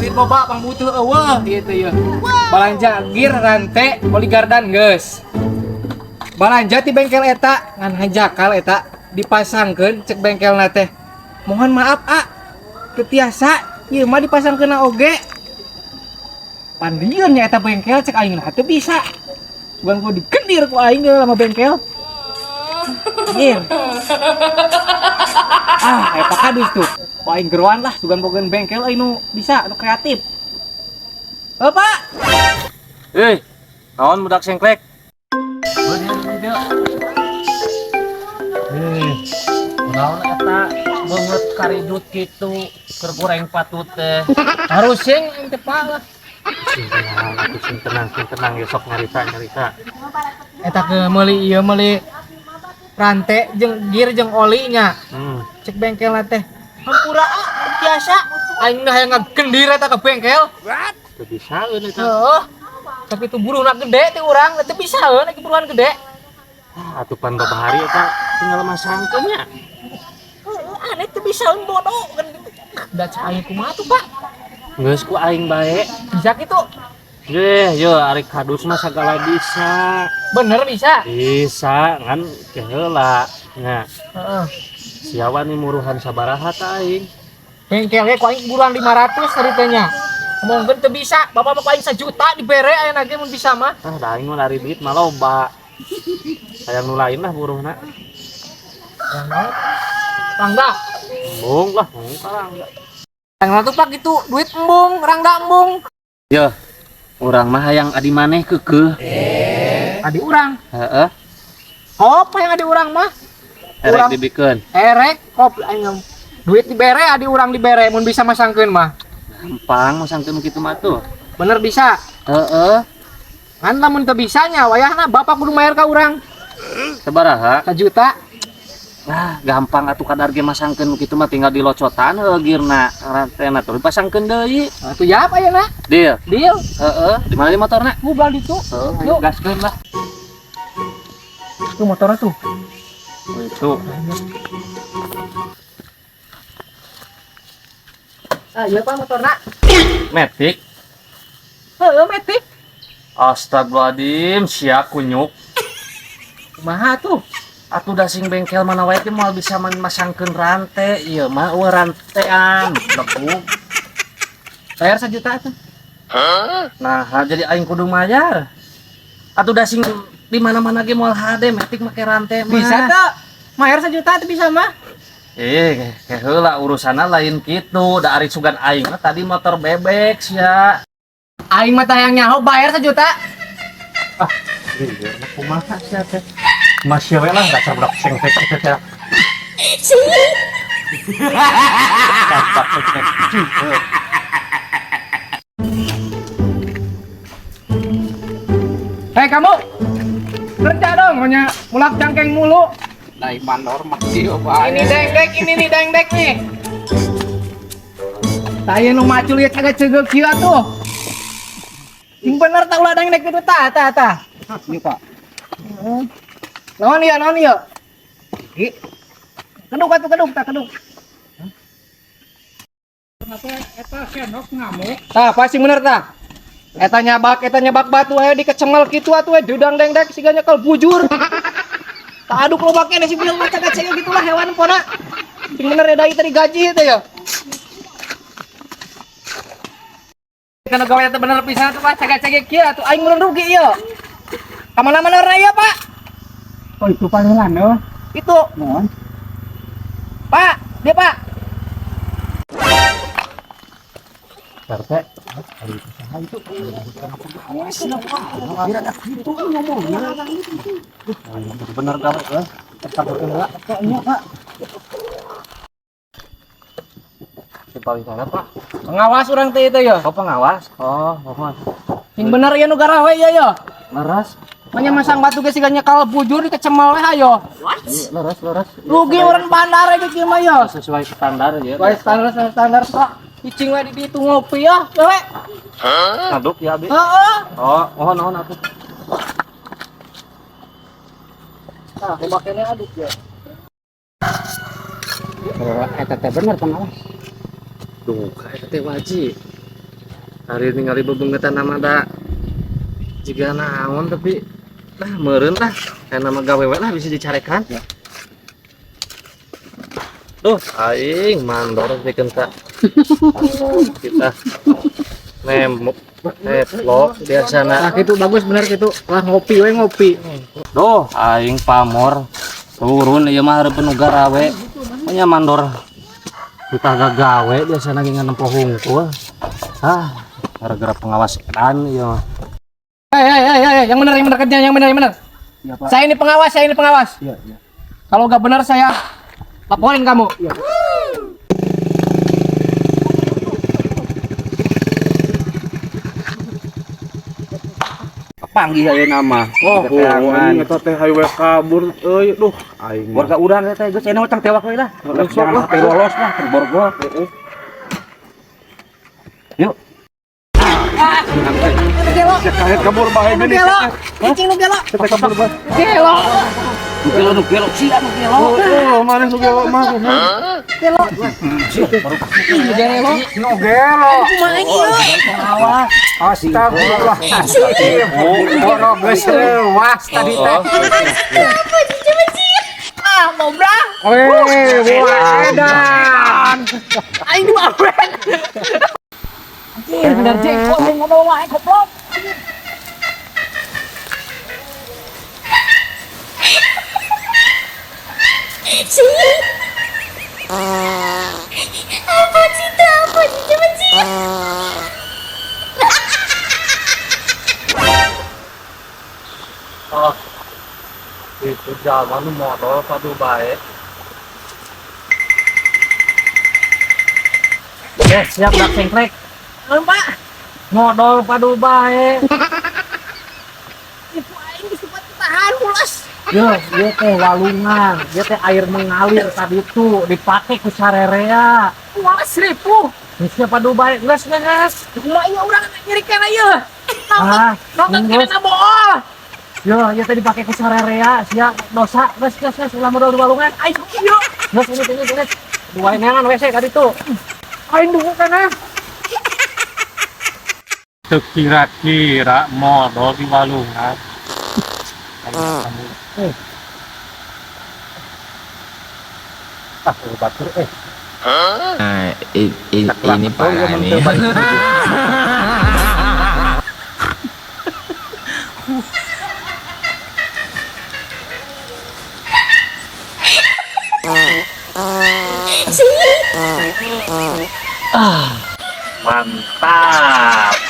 Duit loba pangbutuh eueuh gitu ya. Balanja gear rantai oli gardan geus. Balanja ti bengkel eta ngan hanjakal eta dipasangkeun cek bengkelna teh. Mohon maaf ah, teu tiasa ieu mah dipasangkeunna oge. Pandieun nya eta bengkel cek aing nah teu bisa. Bukan ku digendir ku aing deui sama bengkel. Anjir. Ah, eta kadus tuh. Ku aing geroan lah sugan bogeun bengkel euy nu bisa nu kreatif. Bapak, Hei, naon budak sengklek? Eh, naon eta beungeut karidut kitu keur goreng patut teh. Harusing aing teh Pak lah. Sing tenang, atuh sing tenang ya sok nyarita nyarita. Eta ke meuli ieu meuli rantai jeung gear jeung olinya. Cek bengkel teh. Hampura ah, biasa. Aing mah hayang ngagendir eta ke bengkel. Teu bisaeun eta. Heeh. Tapi itu buruhna gede teh urang, teu bisaeun lagi buruhan gede. Ah, atuh pan babahari eta tinggal masangkeun nya. Heeh, aneh teu bisaeun bodoh kan. Da cek aing kumaha tuh, Pak? Geus ku aing bae. Bisa kitu. Ye, yo ari kadus mah sagala bisa. Bener bisa. Bisa ngan ke heula. Nya, Heeh. sia wani muruhan sabaraha ta aing? Bengkelnya ku aing buruan 500 tadi teh nya. Ngomongkeun teu bisa, bapak mah ku aing 1 juta dibere aya ge mun bisa mah. Ah, da aing mah lari duit mah loba. Hayang nu lain lah buruhna. Yang naon? Rangda. Embung lah, embung karang. Rangda tuh Pak gitu, duit embung, rangda embung. Yo, urang mah hayang adi maneh keukeuh. Adi urang. Heeh, Kop yang adi urang mah. erek Urang. dibikeun. Erek kop aing duit dibere adi urang dibere mun bisa masangkeun mah. Gampang masangkeun kitu mah tuh. Bener bisa. Heeh, Ngan lamun teu bisanya wayahna bapak kudu mayar ka urang sabaraha? 1 juta. Ah, gampang atuh kadar ge masangkeun kitu mah tinggal dilocotan heuh geurna, rantena terus dipasangkeun deui. Atuh jawab ayeuna. Deal. Deal. Heeh, di mana di motorna? Ngobrol ditu. Heeh, ayo Yuk. gaskeun lah. Tuh motornya tuh. Oh, itu. Ah, iya Pak motorna. Matic. Heeh, metik. Astagfirullahaladzim, sia kunyuk. Kumaha tuh? Atuh dasing bengkel mana wae teh moal bisa masangkeun rantai, ieu mah eueuh rantean, lekuk. Bayar 1 juta tuh. Nah, jadi aing kudu mayar. Atuh dasing di mana-mana ge moal hade metik make rantai mah. Bisa tuh. Bayar 1 juta tuh bisa mah. Eh, ke heula urusanna lain kitu. Da ari sugan aing mah tadi motor bebek sia. Aing mah tah yang nyaho bayar 1 juta. Ah, iya, kumaha sia teh. Masih we lah dasar budak sengklek teh teh. Budak sengklek. Hei kamu. Kerja dong, pokoknya mulak cangkeng mulu. Dari mandor masih bae. Ini dengdek, ini nih dengdek nih. Taya nu macul ya kagak cegek kieu atuh. Sing bener tak ulah dengdek itu tah tah tah. Iya, Pak. Naon ieu, naon ieu? Keduk atuh keduk tah keduk. Eta senok ngamuk. Tah pasti bener tah. Eta nyabak batu aya dikecemal kitu atuh we dudang dengdek siga nyekel bujur. Tak aduk loba keneh si bilang mah cagak cegek gitulah hewan pona. Sing bener ya dai tadi gaji teh ya. Kana gawe teh bener pisan tuh Pak cagak cegek kieu atuh aing mun rugi ieu. Ka mana-mana ieu Pak? Oh, itu panggilan oh. Itu. Mohon. Pak, dia Pak. RT. Bener gawe eh. Pak. Paling sana, Pak. Pengawas urang teh itu ya. Oh, pengawas. Oh, mohon. Sing bener ieu nu garawe ieu ya. Leres. Manya masang batu ge siga nyekal bujur dikecemal we ayo. Iya, leres, leres. Rugi urang bandar ge kieu mah ya. Sesuai standar ya. Sesuai standar standar sok. Cicing we di ditu ngopi ya, wewe. Ngaduk ya, Abi. Heeh. Oh, mohon, mohon atuh. Tah, kumakene aduk ya. Eta teh bener pengawas. Duh, eta teh wajib. Hari ningali bebengetan nama da jiga naon tapi lah meureun lah kayak nama gawe we lah bisa dicarekan. Ya. Duh, aing mandor bikin ka kita nemok neplok biasana. Nah, gitu bagus bener gitu. Lah ngopi we ngopi. Duh, aing pamor turun ieu mah hareupeun nu garawe. Nya mandor kita gagawe biasana ge ngan nempo hungkul. Ah, gara-gara pengawas edan ieu mah. Hei, hei, hei, hei, yang benar kerjanya, yang benar, yang benar. Iya, Pak. Saya ini pengawas, saya ini pengawas. Iya, iya. Kalau nggak benar saya laporin kamu. Iya. Panggih ayeuna mah. Oh, Keterangan. anjing eta teh hayu we kabur euy. Duh, aing mah. Warga urang teh geus enak tang tewak we lah. Heeh, sok Jangan lah. sampai lolos lah terborgol. Yuk. Kahet kabur bae geuning. Kencing nu gelo. Teh kabur bae. Gelo. Nu gelo nu gelo sia nu gelo. Oh, maneh nu gelo mah. Gelo. Ih, gelo. Nu gelo. Kumaha ieu? Pengawas. Astagfirullah. Boro geus leuwas tadi teh. Ah, ngobrol. Weh, wah edan. Aing diabret. Anjir, bener jengkol aing ngomong wae goblok. Apa cinta, apa cinta, benci. Oh, itu jalma nu modol padu bae. Eh, siap dak sengklek. Naon, Pak? Modol padu bae. Ibu aing geus kuat tahan mulas. Yo, ieu teh walungan, ieu teh air mengalir tadi tuh dipake ku sarerea. Mulas ribu. Geus sia padu bae, geus geus. Kumaha ieu urang nyeri kana ieu? Ah, Nonton geus. kana bool. Yo, ieu teh dipake ku sarerea, sia dosa, geus geus geus ulah modol di walungan. Aing ieu. Geus ini ini ini. Dua neangan WC tadi tuh. Aing duku kana. Kira-kira modol di walungan. Ah, batur eh. Nah, ini parah nih. Mantap.